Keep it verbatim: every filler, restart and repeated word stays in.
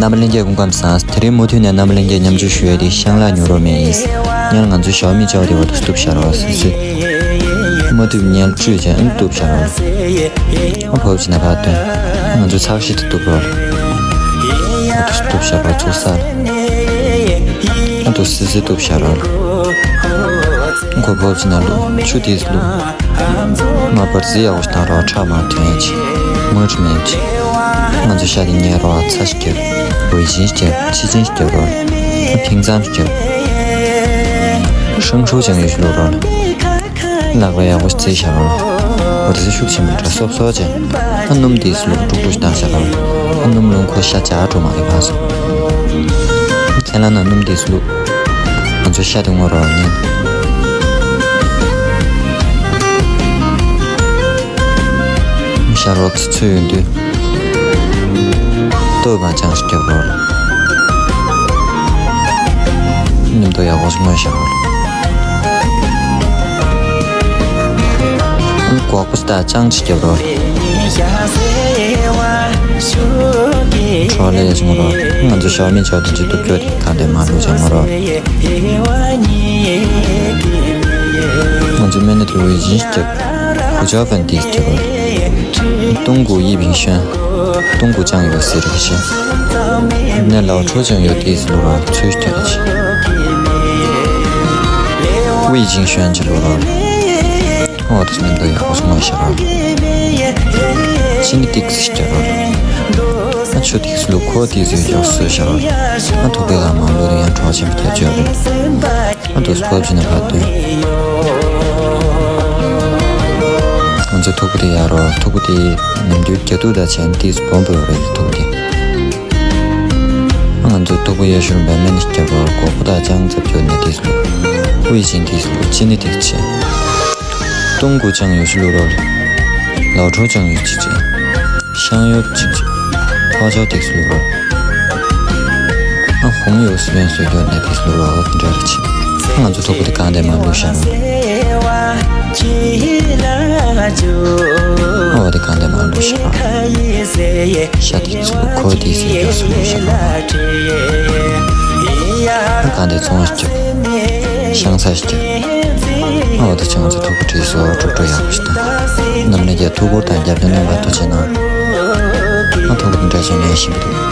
རྣམ་པ་ལྷན་རྒྱས་སྐུ་ཁམས་བཟང་། དེ་རིང་མུ་མཐུད་ནས་རྣམ་པ་ལྷན་རྒྱས་མཉམ་སྤྱོད་ཞུ་ཡས་དེ་ཤང་ལག་ཉོ་རོགས་མེད་ཡིན། སྔོན་ང་ཚོའི་ཞའོ་མི་ཅའོ་དེ་བར་དུ་གཏུབ་བཞག་རོགས་ཟེར་ཟེར། མ་གཏུབ་སྔོན་བཅུད་ཅན་གཏུབ་བཞག་རོགས། ཨ་བབས་ཕྱིན་ན་ཕར་སྟོན། ང་ཚོའི་ཚགས་གཞི་དེ་གཏུབ་རོགས། ཨ་དུ་གཏུབ་བཞག་རོགས་ཚུགས་ས། ཨ་དུ་སི་སི་གཏུབ་བཞག་རོགས། ཁོ་བབས་ཕྱིན་ན་བླུགས། ཆུ་དེ་བླུགས། མ་པར་ཟི་ཡག་པོ་ཞིག་བཏང་རོགས། ཁྲག་མ་ཐོན་ཡ་ཆེ། མུ་ཁྲི་མེད་ཆེ། ང་ཚོ་ཤ་དེ་ཉལ་རོགས། ཚྭ་ཞིག་རྒྱབ། ཝེ་ཅིན་ཞིག་རྒྱབ། ཕྱི་ཅིན་ཞིག་རྒྱབ་རོགས། ཕིང་ཙམ་ཞིག་རྒྱབ། ཧྲང་ཧྲུའུ་ཅང་ཡོད་ཞིག་བླུགས་རོགས། ལག་པ་ཡག་པོ་ཞིག་བཙིར་བཞག་རོགས། འོ་དེ་ཚོ་ཤུགས་ཆེན་པོ་འདྲ་སོབ་སོབ་བྱས། ཨ་སྣུམ་དེ་བླུགས། དཀྲུག་དཀྲུག་བཏང་བཞག་རོགས། ཨ་སྣུམ་བླུགས། ཁོ་ཤ་འཇག་འགྲོ་མ་རེད་ཕར་སོང་། ཁས་བླངས་ན་སྣུམ་དེ་བླུགས། ང་ཚོ་ཤ་དེ་བརྔོ་རོགས་ཉན། ཤ་རོགས་ཚོས་ཡོང་དུས། ལྟོ་མ་ཅང་ཞིག་རྒྱབ་རོགས། མཉམ་དུ་ཡག་པོ་ཞིག་བརྔོས་བཞག་རོགས། སྒོག་པོ་ད་ཅང་ཅིག་རྒྱབ་རོགས། ཁྲོ་ལེ་ཞིག་རོགས། ང་ཚོ་ཞའོ་མི་ཅའོ་དེ་ཅིག་གཏུབ་རྒྱུ་དེ་གང་དེ་མ་བླུགས་ཅང་མ་རོགས། ང་ཚོ་སྨན་སྣ་དེ་ཝེ་ཅིན་ཞིག་རྒྱབ། 胡椒粉 དེ་ཞིག་རྒྱབ། 冬菇一品鲜། 冬菇酱油 ཟེར་གྱི་ཞིག་ནས་老抽酱油 དེ་ཞིག་བླུགས་རོགས། ཚོས་ཞིག་རྒྱབ་ཅིག 味精鲜 ཅིག་བླུགས་རོགས། འོ་དེ་མཉམ་དུ་ཡག་པོ་ཞིག་བརྔོས་བཞག་རོགས། ཅི་ནི་ཏིག་ཙི་ཞིག་རྒྱབ་རོགས། ཨ་ཆུ་ཏིག་ཙི་བླུགས། ཁོ་ཏིག་ཙི་ཡག་སོས་བཞག་རོགས། ཨ་ཐུག་པའི་ལ་མ་བླུགས་ན་ཡང་གྲོགས་ཆེན་པོ་རྒྱག་རྒྱུ་རེད། ཨ་དུ་སྤོབ་ཅི་ན་ཕར་སྟོན། ང་ཚོའི་ཐུག་པ་དེ་ཡག་རོགས། ཐུག་པ་དེ་ནམ་རྒྱུན་རྒྱ་ཐུག་དང་བྱས་ན་ཏིག་ཙི་སྦོམ་པོ་ཡོད་རེད། ཐུག་པ་དེ། ང་ཚོ་ཐུག་པ་ཡག་ཤོས་རིམ་པ་སྨན་རྒྱབ་རོགས། སྒོག་པ་དང་ཅང་ཙམ་བཅོས་ནས་ཏིག་ཙི་བླུགས། 味精 ཏིག་ཙི་བླུགས། ཅི་ནི་ཏིག་ཙི། 冬菇酱油 ཞིག་བླུགས་རོགས། 老抽酱油 ཅིག་ཅིག 香油 ཅིག་ཅིག 花椒 ཏིག་ཙི་བླུགས་རོགས། ཨ་红油 སི་པན་སོ་རྒྱོ་ནས་ཏིག་ཙི་བླུགས་རོགས། འདྲ་རེ་ཅིག་ང་ཚོ་ཐུག་པ་དེ་གང་དེ་མ་བླུགས་བཞག་རོགས། ཨ་འོ་དེ་གང་དེ་མ་བླུགས་བཞག་རོགས། ཤ་ཏིག་ཙི་བླུགས། ཁོ་ཏིག་ཙི་ཡག་སོས་བླུགས་བཞག་རོགས། ཨ་གང་དེ་ཚོང་ཞིག་རྒྱབ། ཤང་ཚ་ཞིག་རྒྱབ། ཨ་འོ་དེ་ཅང་ཚ་ཐུག་པ་བྲིས་སོ། དཀྲུག་དཀྲུག་ཡག་པོ་ཞིག་བཏང་། ནམ་ནས་ཀྱང་ཐུག་པ་དང་རྒྱབ་ལྗོངས་རྣམ་པ་ཐུགས་རྗེ་གནང་། ཨ་ཐུག་པ་འདྲ་བྱུང་ན་ཞིམ་པོ་འདུག